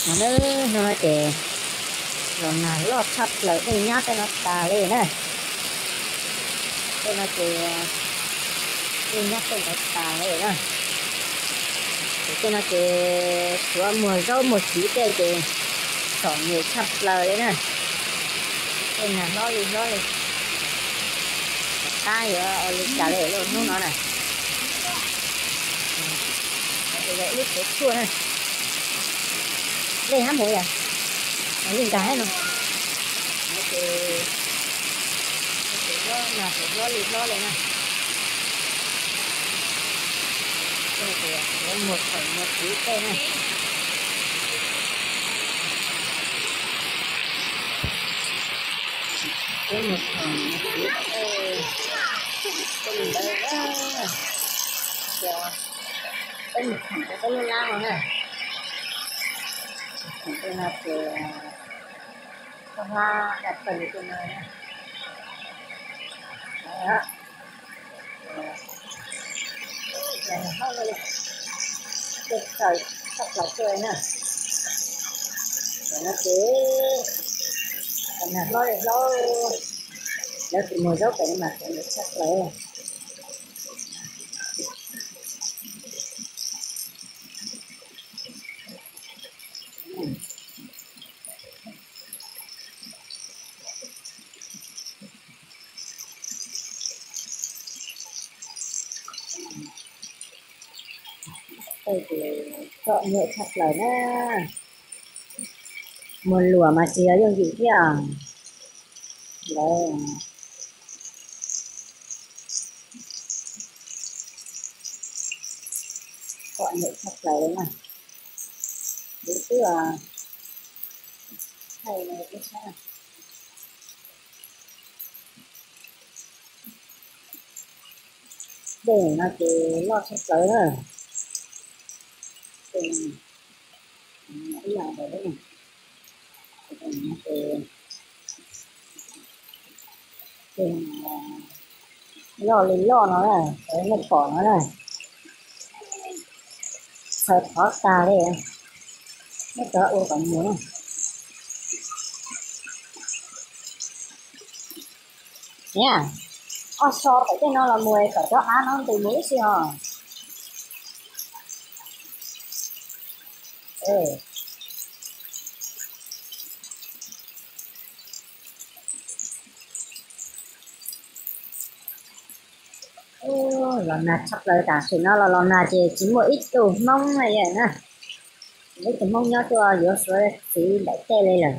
No na, hnub no ces los nag loj tshaj plaws, dej nyab tej no tas li na. Tej no ces dej nyab tej no tas li na. Ces tej no ces suav muag zaub muag txiv tej ces txom nyem tshaj plaws li na. Tej nag hlob li hlob li, tab yuav ua li cas li lawm hnub no na. Lub tsev tshuaj na, dej hab mus yom, li nkag no. Ces nag hlob li hlob li na. Muag thaum muag txiv tej na. Peb mus tham, peb mus tham rau peb lub lab no na. Tham tej no ces koj hab daj tawg li tej no na. Tej txawm tshaj plaws tuaj na. Tam no ces nag hlob li hlob, lawv tus muag zaub pem no mas txom nyem tshaj plaws. Tej ces txom nyem tshaj plaws na. Muag luam mas tsis yog yooj yim thiab. Lawv txom nyem tshaj plaws na. Kuv twb thaij no ib sab. Dej no ces loj tshaj plaws na. Ib yam ntawd, loj li loj no na, nej pom no na. Txhawv thov tag li, nej cov ua kom mus. Niam, ob so pem tej no los mus kom cov av no ntws mus ib si os. Los nag tshaj plaws, tam sim no los los nag ces tsis muaj ib tug Hmoob na, ib tug Hmoob nyob tuaj yuav suav txiv ntaim tej li lawm.